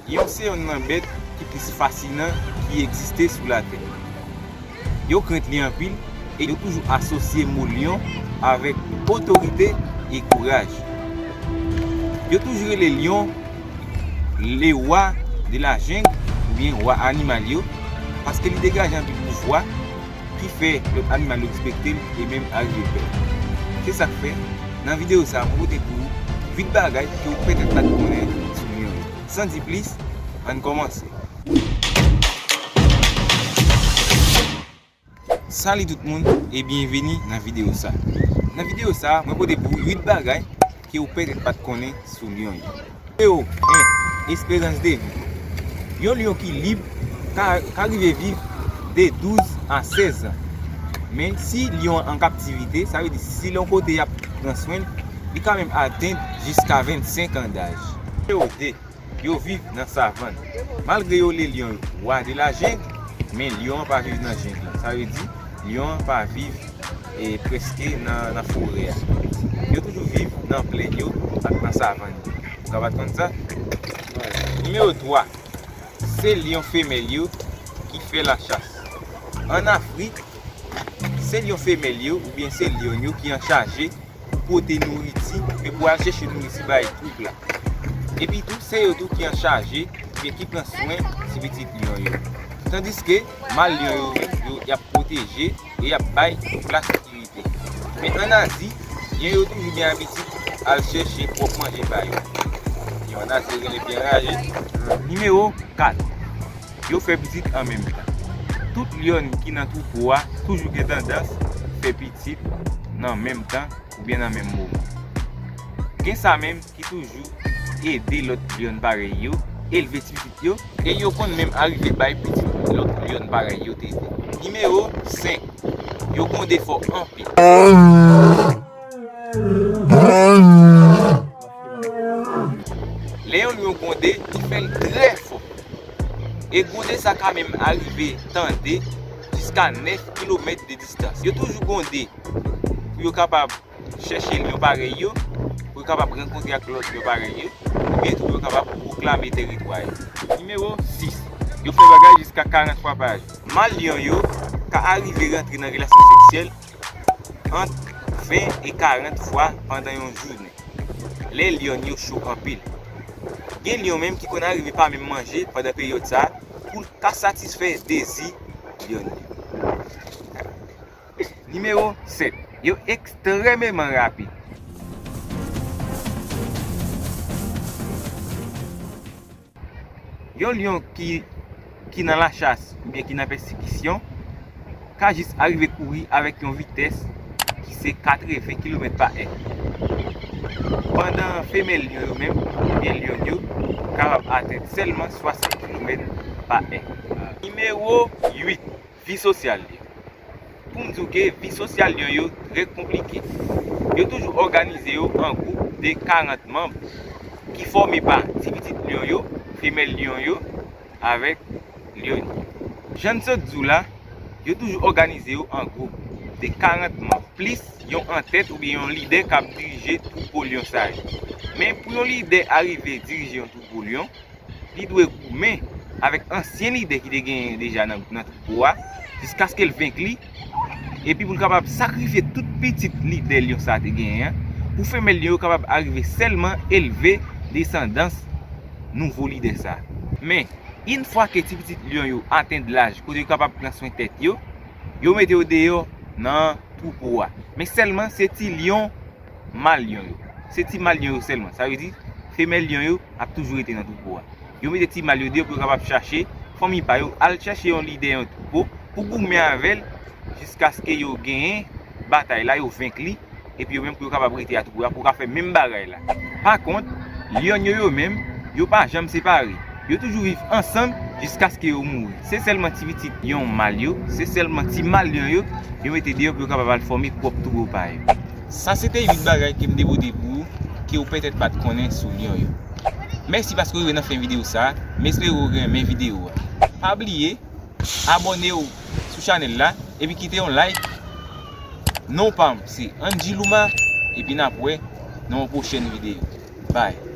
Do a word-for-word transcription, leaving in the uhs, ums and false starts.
Lyon se yonn nan bèt ki plis fasinan ki egziste sou latè. Yo krent li anpil e yo toujou asosye mo lyon avèk otorite e kouraj. Yo toujou rele lyon le roi de la jungle oubyen wa animal yo, paske li degaje anpil pouvwa ki fè lòt animal yo respekte l e menm arive pè l. Se sa k fè, nan videyo sa a, mwen pote pou ou uit bagay ke w petèt pa t konnen sou lyon yo. San di plis, ann kòmanse. Salut tout moun e byenveni nan videyo sa. Nan videyo sa, mwen pote pou ou uit bagay ke w petèt pa t konnen sou lyon yo. Nimewo en, esperans de vi. Yon lyon ki lib ka, ka rive viv de douz a sèz an. Men si lyon an an kaptivite, sa vle di si l yon kote y ap pran swen l, li ka menm atenn jiska vennsenk an daj. Nimewo de, yo viv nan savann. Malgre yo rele lyon yo roi de la jungle, men lyon an pa viv nan jeng lan. Sa vle di, lyon an pa viv e, prèske nan, nan forè a. Yo toujou viv nan plèn yo ak nan savann yo. Ou ka pa t konn sa? Nimewo twa, se lyon femèl yo ki fè lachas. Ann Afrik, se lyon femèl yo oubyen se lyon yo ki anchaje pou pote nouriti e pou al chèche nouriti bay twoup la. Epi tou, se yo tou ki anchaje oubyen ki pran swen ti pitit lyon yo. Tandiske mal lyon yo menm, yo, y ap pwoteje e y ap bay twoup la sekirite. Men ann Azi, lyon yo toujou gen abitid al chèche pwòp manje pa yo. Lyon ann Azi yo genlè byen raje. Nimewo kat, yo fè pitit an menm tan. Tout lyon ki nan twoupo a toujou gen tandans fè pitit nan menm tan oubyen nan menm moman. Gen sa menm ki toujou ede lòt lyon parèy yo elve ti pitit yo, e yo konn menm arive bay pitit lòt lyon parèy yo tete. Nimewo senk, yo gwonde fò anpil. Lè yon lyon gwonde, li fè l trè fò. E gwonde sa ka menm arive tande jiska nèf kilomèt de distans. Yo toujou gwonde pou yo kapab chèche lyon parèy yo, pou yo kapab rankontre ak lòt lyon parèy yo, oubyen tou pou yo kapab pwoklame tèritwa yo. Nimewo sis, yo fè bagay jiska karant fwa pa jou. Mal lyon yo ka arive rantre nan relasyon seksyèl ant ven e karant fwa pandan yon jounen, lè lyon yo cho anpil. Gen lyon menm ki konn arive pa menm manje pandan peryòd sa a pou l ka satisfè dezi lyon yo. Nimewo sèt, yo ekstrèmeman rapid. Yon lyon ki, ki nan lachas oubyen ki nan pèsekisyon ka jis arive kouri avèk yon vitès ki se katreven kilomèt pa è. Pandan femèl lyon yo menm, oubyen lyon yo, kapab atenn sèlman swasant kilomèt pa è. Nimewo uit, vi sosyal yo. Pou m di w ke vi sosyal lyon yo trè konplike. Yo toujou òganize yo an gwoup de karant manm ki fòme pa ti pitit lyon yo, femèl lyon yo, avèk lyonye. Jan n sot di w la, yo toujou òganize yo an gwoup de karant manm, plis yon antèt oubyen yon lidè k ap dirije twoupo lyon sa yo. Men pou yon lidè arive dirije yon twoupo lyon, li dwe goumen avèk ansyen lidè ki te genyen deja nan, nan twoupo a, jiskaske l venk li, epi pou l kapab sakrifye tout pitit lidè lyon sa a te genyen an, pou femèl lyon yo kapab arive sèlman elve desandans nouvo lidè sa a. Men, yon fwa ke ti pitit lyon yo atenn laj kote yo kapab pran swen tèt yo, yo mete yo deyò nan twoupo a. Men sèlman se ti lyon mal lyon yo. Se ti mal lyon yo sèlman. Sa vle di, femèl lyon yo ap toujou rete nan twoupo a. Yo mete ti mal yo deyò pou yo kapab chache fanmi pa yo, al chèche yon lidè yon twoupo pou goumen avè l jiskaske yo genyen batay la, yo venk li, epi yo menm pou yo kapab rete a twoupo a pou yo ka fè menm bagay la. Pa kont, lyon yo yo menm, yo pa janm separe. Yo toujou viv ansanm jiskaske yo mouri. Se sèlman ti pitit lyon mal yo, se sèlman ti mal lyon yo, yo mete deyò pou yo kapab al fòme pwòp twoupo pa yo. Sa se te uit bagay ke m te pote pou ou, ke w petèt pa t konnen sou lyon yo. Mèsi paske w rive nan fen videyo sa a, m espere w renmen videyo a. Pa bliye, abòne w sou chanèl la, epi kite yon like. Non pa m se Angie Luma, epi n ap wè nan yon pwochèn videyo. Bye.